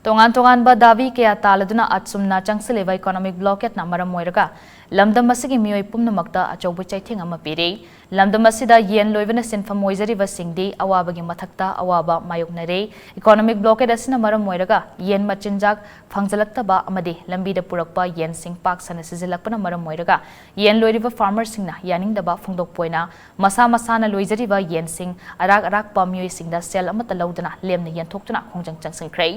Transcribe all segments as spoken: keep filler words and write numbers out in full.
ꯇꯣꯉꯥꯟ ꯇꯣꯉꯥꯟꯕ ꯗꯥꯕꯤ ꯀꯌꯥ ꯇꯥꯜꯂꯗꯨꯅ ꯑꯁꯨꯝꯅ ꯆꯪꯁꯤꯜꯂꯤꯕ economic blockade ꯅ ꯃꯔꯝ ꯑꯣꯏꯔꯒ ꯂꯝꯗꯝ ꯑꯁꯤꯒꯤ ꯃꯤꯑꯣꯏ ꯄꯨꯝꯅꯃꯛꯇ ꯑꯆꯧꯕ ꯆꯩꯊꯦꯡ ꯑꯃ ꯄꯤꯔꯤ꯫ ꯂꯝꯗꯝ ꯑꯁꯤꯗ ꯌꯦꯟ ꯂꯣꯏꯕꯅ ꯁꯤꯟꯐꯝ ꯑꯣꯏꯖꯔꯤꯕꯁꯤꯡꯗꯤ ꯑꯋꯥꯕꯒꯤ ꯃꯊꯛꯇ ꯑꯋꯥꯕ ꯃꯥꯌꯣꯛꯅꯔꯦ꯫ Economic blockade ꯑꯁꯤꯅ ꯃꯔꯝ ꯑꯣꯏꯔꯒ ꯌꯦꯟ ꯃꯆꯤꯟꯖꯥꯛ ꯐꯪꯖꯜꯂꯛꯇꯕ ꯑꯃꯗꯤ ꯂꯝꯕꯤꯗ ꯄꯨꯔꯛꯄ ꯌꯦꯟꯁꯤꯡ ꯄꯥꯛ ꯁꯟꯅ ꯁꯤꯖꯤꯜꯂꯛꯄꯅ ꯃꯔꯝ ꯑꯣꯏꯔꯒ ꯌꯦꯟ ꯂꯣꯏꯔꯤꯕ farmer ꯁꯤꯡꯅ ꯌꯥꯅꯤꯡꯗꯕ ꯐꯣꯡꯗꯣꯛꯄ ꯑꯣꯏꯅ ꯃꯁꯥ ꯃꯁꯥꯅ ꯂꯣꯏꯖꯔꯤꯕ ꯌꯦꯟꯁꯤꯡ ꯑꯔꯥꯛ ꯑꯔꯥꯛꯄ ꯃꯤꯑꯣꯏꯁꯤꯡꯗ ꯁꯦꯜ ꯑꯃꯠꯇ ꯂꯧꯗꯅ ꯂꯦꯝꯅ ꯌꯦꯟꯊꯣꯛꯇꯨꯅ ꯈꯣꯡꯖꯪ ꯆꯪꯁꯤꯟꯈ꯭ꯔꯦ꯫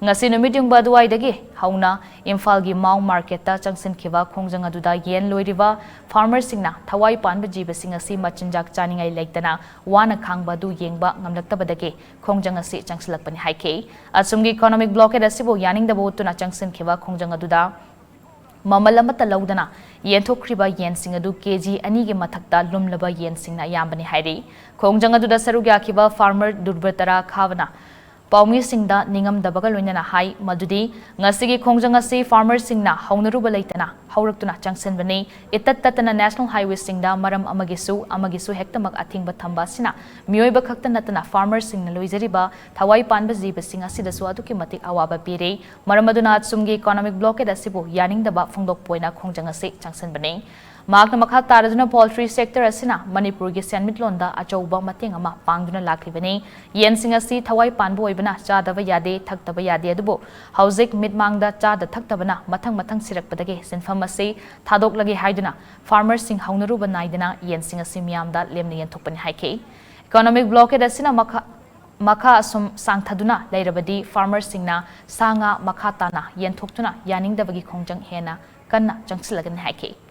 ꯉꯁꯤ ꯅꯨꯃꯤꯠ ꯌꯨꯡꯕ ꯑꯗꯨꯋꯥꯏꯗꯒꯤ ꯍꯧꯅ ꯏꯝꯐꯥꯜꯒꯤ ꯃꯥꯎ market ꯇ ꯆꯪꯁꯤꯟꯈꯤꯕ ꯈꯣꯡꯖꯪ ꯑꯗꯨꯗ ꯌꯦꯟ ꯂꯣꯏꯔꯤꯕ farmer ꯁꯤꯡꯅ ꯊꯋꯥꯏ ꯄꯥꯟꯕ ꯖꯤꯕꯁꯤꯡ ꯑꯁꯤ ꯃꯆꯤꯟꯖꯥꯛ ꯆꯥꯅꯤꯡꯉꯥꯏ ꯂꯩꯇꯅ ꯋꯥꯅ ꯈꯥꯡꯕ ꯑꯗꯨ ꯌꯦꯡꯕ ꯉꯝꯂꯛꯇꯕꯗꯒꯤ ꯈꯣꯡꯖꯪ ꯑꯁꯤ ꯆꯪꯁꯤꯜꯂꯛꯄꯅꯤ ꯍꯥꯏꯈꯤ꯫ ꯑꯁꯨꯝꯒꯤ economic blockade ꯑꯁꯤꯕꯨ ꯌꯥꯅꯤꯡꯗꯕ ꯎꯠꯇꯨꯅ ꯆꯪꯁꯤꯟꯈꯤꯕ ꯈꯣꯡꯖꯪ ꯑꯗꯨꯗ ꯃꯃꯜ ꯑꯃꯠꯇ ꯂꯧꯗꯅ ꯌꯦꯟꯊꯣꯛꯈ꯭ꯔꯤꯕ ꯌꯦꯟꯁꯤꯡ ꯑꯗꯨ ꯀꯦ ꯖꯤ ꯑꯅꯤꯒꯤ ꯃꯊꯛꯇ ꯂꯨꯝꯂꯕ ꯌꯦꯟꯁꯤꯡꯅ ꯑꯌꯥꯝꯕꯅꯤ ꯍꯥꯏꯔꯤ꯫ ꯈꯣꯡꯖꯪ ꯑꯗꯨꯗ ꯁꯔꯨꯛ ꯌꯥꯈꯤꯕ farmer ꯗꯨꯔꯕꯇꯔꯥ ꯈꯥꯕꯅ ꯄꯥꯎꯃꯤꯁꯤꯡꯗ ꯅꯤꯡꯉꯝꯗꯕꯒ ꯂꯣꯏꯅꯅ ꯍꯥꯏ ꯃꯗꯨꯗꯤ ꯉꯁꯤꯒꯤ ꯈꯣꯡꯖꯪ ꯑꯁꯤ farmer ꯁꯤꯡꯅ ꯍꯧꯅꯔꯨꯕ ꯂꯩꯇꯅ ꯍꯧꯔꯛꯇꯨꯅ ꯆꯪꯁꯤꯟꯕꯅꯤ꯫ ꯏꯇꯠ ꯇꯠꯇꯅ national highway ꯁꯤꯡꯗ ꯃꯔꯝ ꯑꯃꯒꯤꯁꯨ ꯑꯃꯒꯤꯁꯨ ꯍꯦꯛꯇꯃꯛ ꯑꯊꯤꯡꯕ ꯊꯝꯕ ꯑꯁꯤꯅ ꯃꯤꯑꯣꯏꯕ ꯈꯛꯇ ꯅꯠꯇꯅ farmer ꯁꯤꯡꯅ ꯂꯣꯏꯖꯔꯤꯕ ꯊꯋꯥꯏ ꯄꯥꯟꯕ ꯖꯤꯕꯁꯤꯡ ꯑꯁꯤꯗꯁꯨ ꯑꯗꯨꯛꯀꯤ ꯃꯇꯤꯛ ꯑꯋꯥꯕ ꯄꯤꯔꯦ꯫ ꯃꯔꯝ ꯑꯗꯨꯅ ꯑꯁꯨꯝꯒꯤ economic blockade ꯑꯁꯤꯕꯨ ꯌꯥꯅꯤꯡꯗꯕ ꯐꯣꯡꯗꯣꯛꯄ ꯑꯣꯏꯅ ꯈꯣꯡꯖꯪ ꯑꯁꯤ ꯆꯪꯁꯤꯟꯕꯅꯤ꯫ ꯃꯍꯥꯛꯅ ꯃꯈꯥ ꯇꯥꯔꯗꯨꯅ poultry sector ꯑꯁꯤꯅ ꯃꯅꯤꯄꯨꯔꯒꯤ ꯁꯦꯟꯃꯤꯠꯂꯣꯟꯗ ꯑꯆꯧꯕ ꯃꯇꯦꯡ ꯑꯃ ꯄꯥꯡꯗꯨꯅ ꯂꯥꯛꯂꯤꯕꯅꯤ꯫ ꯌꯦꯟꯁꯤꯡ ꯑꯁꯤ ꯊꯋꯥꯏ ꯄꯥꯟꯕ ꯑꯣꯏꯕꯅ ꯆꯥꯗꯕ ꯌꯥꯗꯦ, ꯊꯛꯇꯕ ꯌꯥꯗꯦ, ꯑꯗꯨꯕꯨ ꯍꯧꯖꯤꯛ ꯃꯤꯠꯃꯥꯡꯗ ꯆꯥꯗ ꯊꯛꯇꯕꯅ ꯃꯊꯪ ꯃꯊꯪ ꯁꯤꯔꯛꯄꯗꯒꯤ ꯁꯤꯟꯐꯝ ꯑꯁꯤ ꯊꯥꯗꯣꯛꯂꯒꯦ ꯍꯥꯏꯗꯨꯅ farmer ꯁꯤꯡ ꯍꯧꯅꯔꯨꯕ ꯅꯥꯏꯗꯅ ꯌꯦꯟꯁꯤꯡ ꯑꯁꯤ ꯃꯤꯌꯥꯝꯗ ꯂꯦꯝꯅ ꯌꯦꯟꯊꯣꯛꯄꯅꯤ ꯍꯥꯏꯈꯤ꯫ Economic blockade ꯑꯁꯤꯅ ꯃꯈꯥ, ꯃꯈꯥ ꯑꯁꯨꯝ ꯁꯥꯡꯊꯗꯨꯅ ꯂꯩꯔꯕꯗꯤ farmer ꯁꯤꯡꯅ ꯁꯥ ꯉꯥ ꯃꯈꯥ ꯇꯥꯅ ꯌꯦꯟꯊꯣꯛꯇꯨꯅ ꯌꯥꯅꯤꯡꯗꯕꯒꯤ ꯈꯣꯡꯖꯪ ꯍꯦꯟꯅ ꯀꯟꯅ ꯆꯪꯁꯤꯜꯂꯒꯅꯤ ꯍꯥꯏꯈꯤ꯫